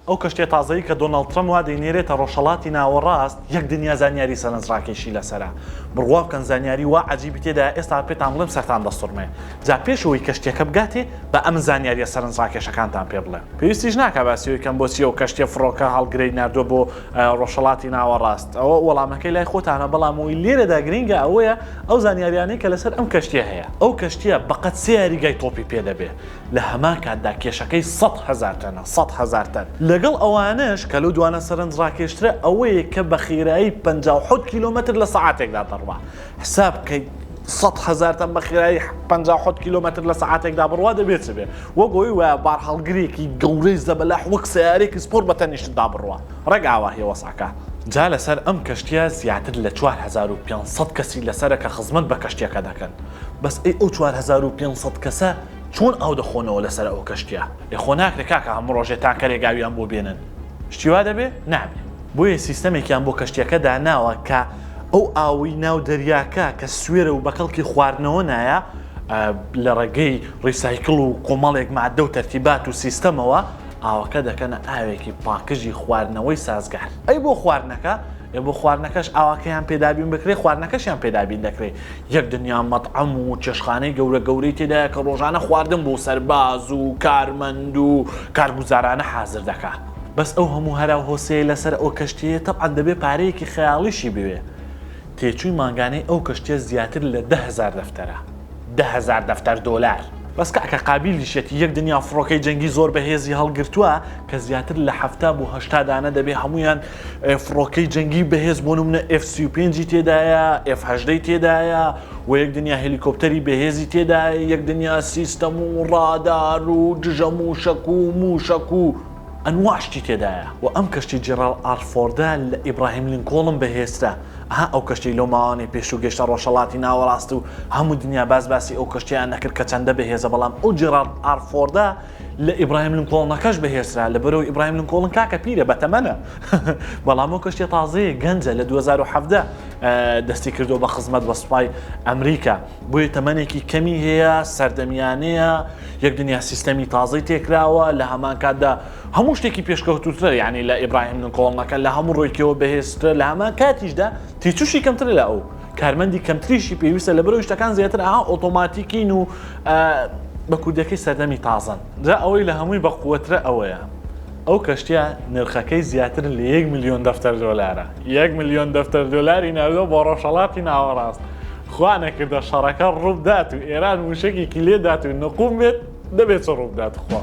ئەو کەشتیە تازەی کە دۆناڵد ترەمپ وا دەینێرێتە ڕۆژهەڵاتی ناوەڕاست یەک دنیا زانیاری سەرنجڕاکێشی لەسەرە. بڕوا بکەن زانیاری وا عەجیبی تێدایە ئێستا پێتان بڵێم سەرتان دەسوڕمێ. جا پێش ئەوەی کەشتیەکە بگاتێ با ئەمن زانیاریە سەرنجڕاکێشەکانتان پێ بڵێم. پێویستیش ناکا باسی ئەوەی کەم بۆچی ئەو کەشتیە فڕۆکە هەڵگرەی ناردوە بۆ ڕۆژهەڵاتی ناوەڕاست. ئەوە وەڵامەکەی لای خۆتانە بەڵام ئەوەی لێرەدا گرینگە ئەوەیە ئەو زانیاریانەی کە لەسەر ئەم کەشتیە هەیە. ئەو کەشتیە بەقەد سێ یاریگای تۆپی پێ دەبێ. لە هەمان کاتدا کێشەکەی 100,000 تەنە، 100,000 تەن. لەگەڵ ئەوانەش کە لەو دوانە سەرنجڕاکێشترە ئەوەیە کە بە خێرایی 57 کیلۆمەتر لە سەعاتێکدا دەڕوا. حساب بکەیت 100,000 تەن بە خێرایی 57 کیلۆمەتر لە سەعاتێکدا بڕوا دەبێت چ بێ؟ وەک ئەوەی وایە بارهەڵگرێکی گەورەی زەبەلاح وەک سەیارەیەکی سپۆرت بە تەنیشتدا بڕوا. ڕێک ئاواهیە وەزعەکە. جا لەسەر ئەم کەشتیە زیاتر لە 4500 کەسی لەسەرە کە خزمەت بە کەشتیەکە دەکەن. بەس ئەی ئەو 4500 کەسە چۆن ئاو دەخۆنەوە لەسەر ئەو کەشتیە؟ ئێ خۆ ناکرێ کاکە هەموو ڕۆژێ تانکەرێک ئاویان بۆ بێنن شتی وا دەبێ؟ نابێ. بۆیە سیستەمێکیان بۆ کەشتیەکە داناوە کە ئەو ئاوەی ناو دەریاکە کە سوێرە و بەکەڵکی خواردنەوە نایە لە ڕێگەی recycle و کۆمەڵێک ماددە و تەرتیبات و سیستەمەوە ئاوەکە دەکەنە ئاوێکی پاکژی خواردنەوەی سازگار. ئەی بۆ خواردنەکە؟ ئێ بۆ خواردنەکەش ئاواکەیان پێ دابین بکرێ خواردنەکەشیان پێ دابین دەکرێ. یەک دنیا مەتعەم و چێشتخانەی گەورە گەورەی تێدایە کە ڕۆژانە خواردن بۆ سەرباز و کارمەند و کارگوزارانە حازر دەکا. بەس ئەو هەموو هەرا و هۆسەیە لەسەر ئەو کەشتییە تەبعەن دەبێ پارەیەکی خەیاڵیشی بوێ. تێچووی مانگانەی ئەو کەشتییە زیاتر لە 10,000 دەفتەرە. 10,000 دەفتەر دۆلار. بەس کاکە قابیلیشیەتی یەک دنیا فڕۆکەی جەنگی زۆر بەهێزی هەڵگرتووە کە زیاتر لە 70 بۆ 80 دانە دەبێ هەموویان فڕۆکەی جەنگی بەهێز بۆ نمونە ئێف 35 ی تێدایە ئێف 18 ی تێدایە و یەک دنیا هێلیکۆپتەری بەهێزی تێدایە یەک دنیا سیستەم و ڕادار و دژە مووشەک و مووشەک و ئەنواع شتی تێدایە و ئەم کەشتی جێراڵ ئاڕ فۆردە لە ئیبراهیم لینکۆڵن بەهێزترە ئەها ئەو کەشتیەی لەو ماوانەی پێشوو گەشتە ڕۆژهەڵاتی ناوەڕاست و هەموو دنیا باس باسی ئەو کەشتیان نەکرد کە چەندە بەهێزە بەڵام ئەو جێراڵد ئاڕ فۆردە لە ئیبراهیم لینکۆڵنەکەش بەهێزترە لەبەرئەوەی ئیبراهیم لینکۆڵن کاکە پیرە بەتەمەنە بەڵام ئەو کەشتیە تازەیە گەنجە لە 2017 دەستی کردووە بە خزمەت بە سوپای ئەمریکا بۆیە تەمەنێکی کەمی هەیە سەردەمیانەیە یەک دنیا سیستەمی تازەی تێکراوە لە هەمان کاتدا هەموو شتێکی پێشکەوتوترە یعنی لە ئیبراهیم لینکۆڵنەکە لە هەموو ڕوویکەوە بەهێزترە لە هەمان کاتیشدا تێچووشی کەمترە لە ئەو کارمەندی کەمتریشی پێویستە لەبەرەوەی شتەکان زیاتر ئاها ئۆتۆماتیکین و بە کوردەکەی سەردەمی تازەن. جا ئەوەی لە هەمووی بەقوەترە ئەوەیە ئەو کەشتیە نرخەکەی زیاتر لە یەک ملیۆن دەفتەر دۆلارە. یەک ملیۆن دەفتەر دۆلاری ناردوە بۆ ڕۆژهەڵاتی ناوەڕاست. خوا نەکردە شەڕەکە ڕووبدات و ئێران موشەکێکی لێدات و نقوم بێت دەبێت چ ڕووبدات خوا.